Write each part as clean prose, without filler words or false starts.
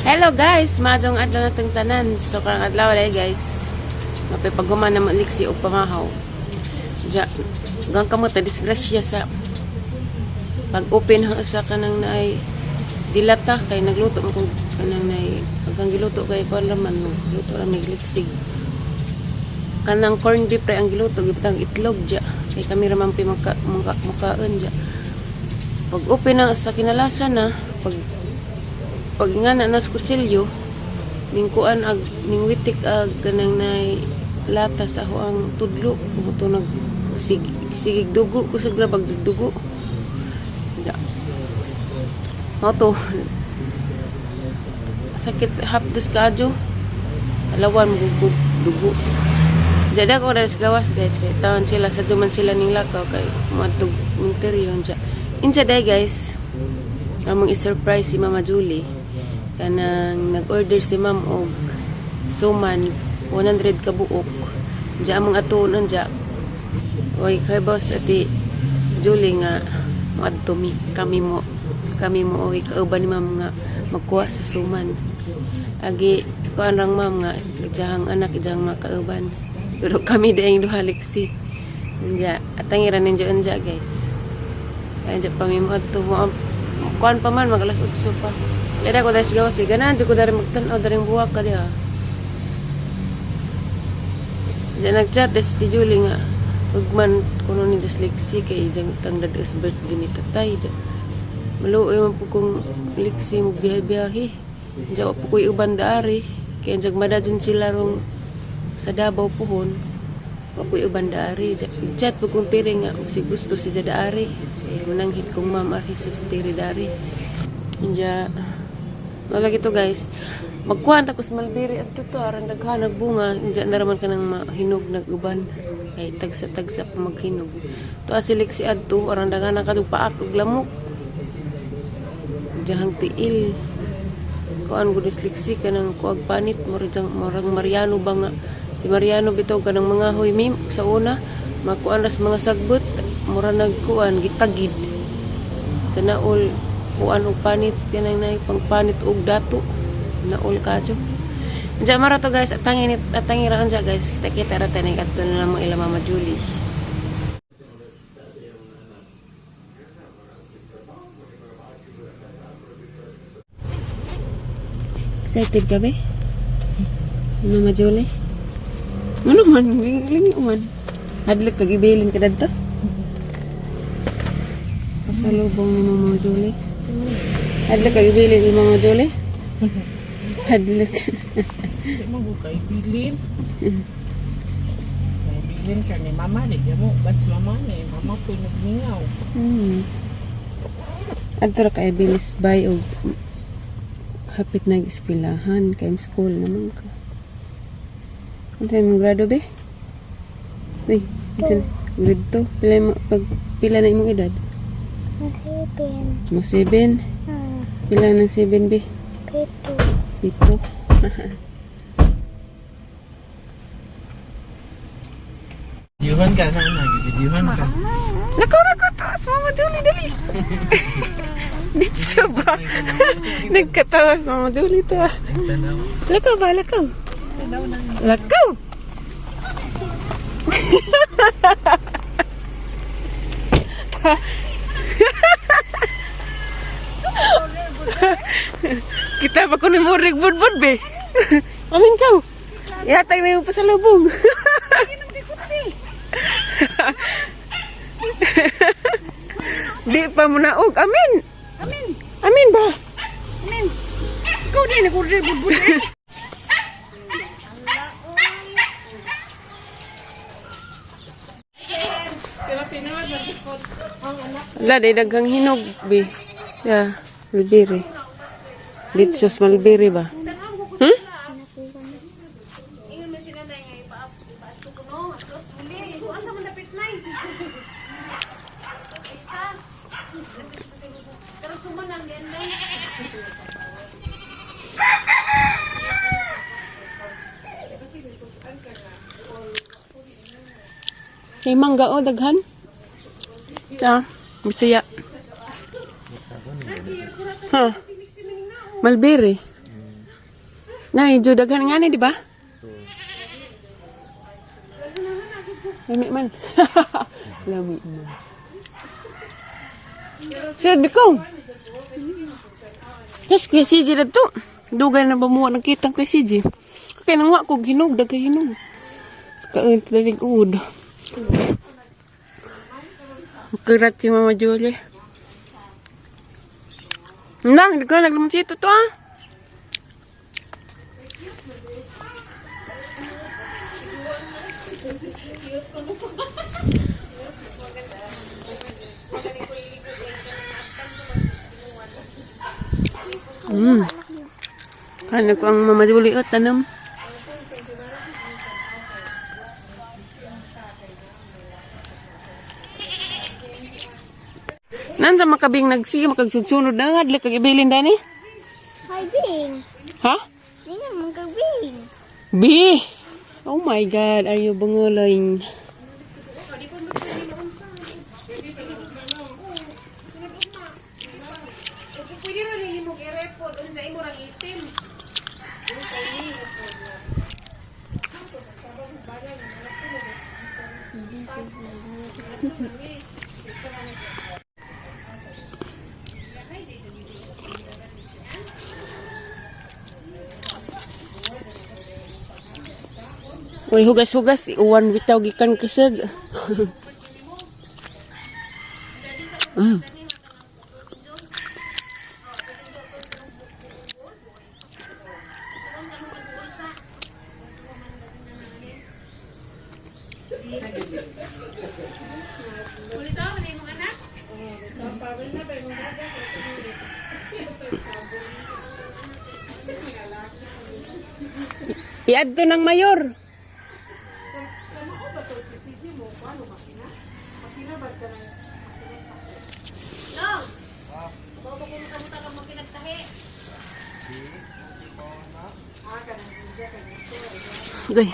Hello guys, maayong adlaw natong tanan. So karong adlaw dai guys. Mapipaghuman na maliksi og pamahaw. Ja, gang kamo ta disgrasya sa pag-open ha sa kanang naay dilata kay nagluto man kung kanang naay pagkang giluto kay kuan raman luto ra nagliksig. Kanang corn beef ra ang giluto, gibutang itlog ja. Kay kami ra man pi maka, maka, mukaon ja. Pag open na sa kinalasan na pag pag nga na nas kutsilyo ning kuan ag ning witik ag kanang nay lata sa ako ang tudlo mo to nag sig, sigig dugo ko sa grabag dugo ja mao to sakit hapdos kaadyo alawan mo dugo. Jadi ako dari sa gawas guys kay taon sila sa duman sila ning lakaw kay moadtog interior ja. Insa day guys, among i-surprise si Mama Julie kanang nag-order si Ma'am og suman 100 ka buok diya among atuon diya way kay boss ati Julie nga moadto mi kami mo uwi kauban ni Ma'am nga magkuha sa suman agi kuan rang Ma'am nga ijahang anak ijahang mga kauban pero kami daing duha liksi diya atangira ninyo unja guys. Kaya diya pa mi moadto mo kuan pa man mag alas 8 pa. Kaya ko dahil gawas eh. Ganahan ko dari magtan-aw daring buwak ka diha. Diyan nag-chat des di Julie nga. Ugman kuno ni just liksi kay diyang tang dadas birthday ni tatay. Diyan. Maluoy man po kong liksi mo biyahe-biyahe. Diyan po ko'y uban daari. Kaya diyan madadun sila rong sa Davao puhon. Wa ko'y uban daari. Chat po kong tiri nga si gusto si daari. Eh, mananghit kong ma'am arhi sa tiri dari. Diyan. Wala gito guys. Magkuhan ta ko sa mulberry at to aran daghan nagbunga. Diyan na raman kanang mahinog nag-uban. Ay tagsa-tagsa pa maghinog. To asilik si adto aran daghan na kadtong paak ug lamok. Diyang tiil. Kuan gud liksi kanang kuag panit murag murag Mariano ba nga. Si Mariano bitaw kanang mga huy mim sa una makuan ras mga sagbot mura nagkuan gitagid. Sa naol kuan og panit kanang nay pangpanit og dato naol kadyo. Diyan mara to guys, atangin atangi ra anja guys. Kita-kita ra taning adto na namo ila Mama Julie. Excited ka be? Mama Julie? Ano man, ling man. Hadlok kag ibilin ka dadto? Pasalubong ni Mama Julie. Hadlok kag ibilin ni Mama Julie? Hadlok. Di mo ko kay bilin. Kay bilin ka ni mama di mo bats mama ni mama ko nagmingaw. Adto ra kay bilis bay og hapit na eskwelahan kay school naman ka. Ano imong grado be? Uy, unsa na? Grade 2. Pila mo pag pila na imong edad? 7. Mo 7. Pila ng 7 be? 7. 7. Videohan ka na na, videohan ka. Lakaw ra ko taas Mama Julie dali. Dito ba? Nagkatawas Mama Julie to. Ah. Tanaw. Lakaw ba? Lakaw. Lakaw. Kita pa ko ni Murig budbud be. Amin kaw. Ihatag na yung pasalubong. Di pa mo naog. Amin. Amin. Amin ba? Amin. Ikaw din nag-order budbud eh. Wala, di daghang hinog, be. Yeah, mulberry. Dito sa mulberry ba? Hmm? Ingon man sila na nga ipa-ato ko no. Uli, kung asa man dapit nay. Karon suman ang ganday. Kay mangga o daghan. Ah, Bisaya. Ha. Mulberry. Na, medyo daghan nga ni, di ba? Lami man. Lami man. Sir, bikaw. Yes, Kuya CJ na to. Dugay na ba mo nakita Kuya CJ? Kaya nang wa ko hinog, dagay hinog. Kaon talalig ud. Kurat si Mama Julie. Nang, di ko naglumusito to ah. Kano ko ang Mama Julie o tanam. Nan sa makabing nagsige makagsunod na hadlok kag ibilin dani. Hi, Bing. Ha? Di naman ka, Bing. B. Oh my God, are you bunguloy? Pwede rin nini mo i-report unsa imo rang itim. Uy, hugas-hugas, uwan bitaw gikan kisag. I-add to ng mayor. Gay.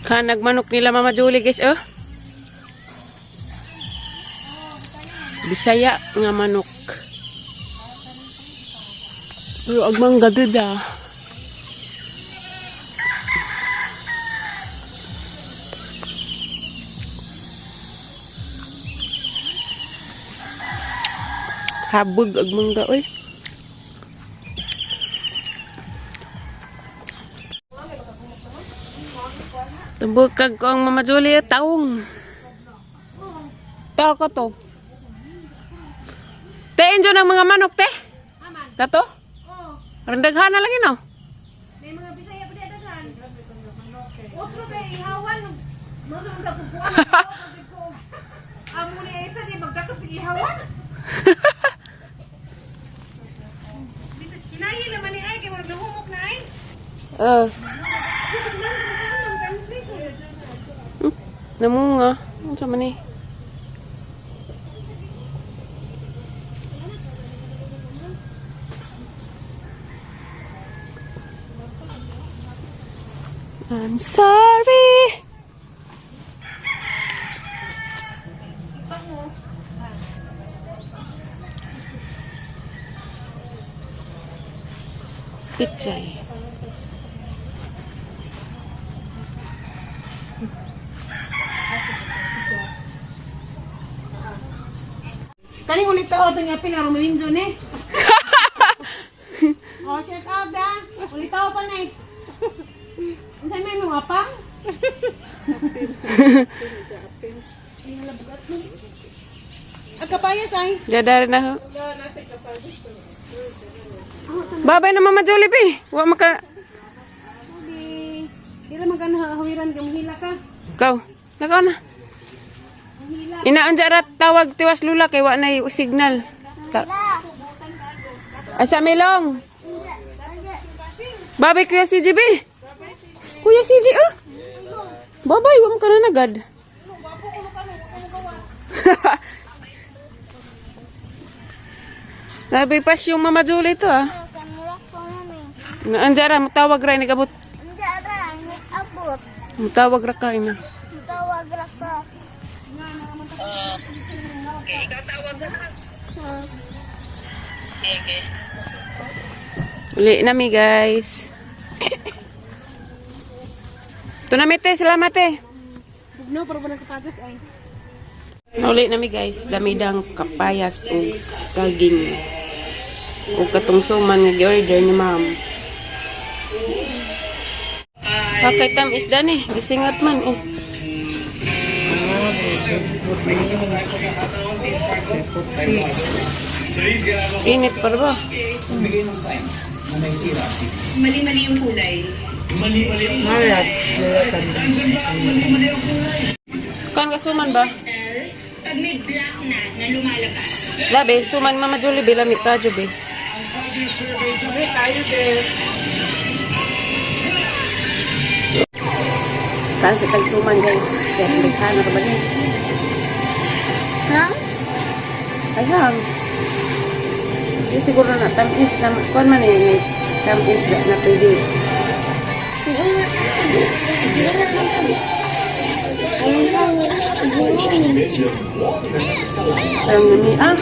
Kanag manok nila Mama Julie guys oh. Bisaya nga manok. Pero ag mangga ah. Habog ag mangga oy. Tubukag ko ang Mama Julie taong. Tao ko to. Te, enjoy ng mga manok, te. Kato? Oh, Randaghan na lang yun, oh. may mga Bisaya pa daghan. Otro kay ihawan. Mga sa kukuan. Amo ni isa di magdakop sig ihawan. Kinayi naman ni ay kay murag nahumok na ay. Oh. Namunga. Ano sa man eh? I'm sorry. Pichay. Kaning ulit tao ito nga pinarumilinjo ni. Oh, shout out da. Ulit tao pa na eh. Unsa may mga apang? Ang kapayas ay. Dadari na ho. Babay na Mama Jollibee. Wa maka... Di, di lang magana hawiran ka mahila ka. Ikaw. Nakaw na. Inaan dyan tawag tiwas lula kay wa na signal. Asa milong. Babay Kuya CJ be. Kuya CJ oh. Babay wa mo ka na nagad. Nabipas yung Mama Julie to ah. Andiyan ra, mutawag ra nagabot. Abot. Mutawag ra ka ina. Tawag ra ka. Uli na mi, guys. Ito na mi, te, salamat te. Bugno pero walang kapagas ay. Uli na mi, guys, damidang kapayas ug saging. Ug katong suman nga gi-order ni ma'am. Okay, tam isda ni, gisingot man eh. Init pa ba? Mali-mali yung kulay. Malat. Kan ka suman ba? Pag may black na, na lumalabas. Labi, suman Mama Julie, bilami ka, Juby. Taas sa tagsuman, guys. Kaya nagkano ka ba niya? Ha? Ay, hang. Di siguro na, tamis na, kuan man eh, may tamis na, na pwede. Parang nami, ah!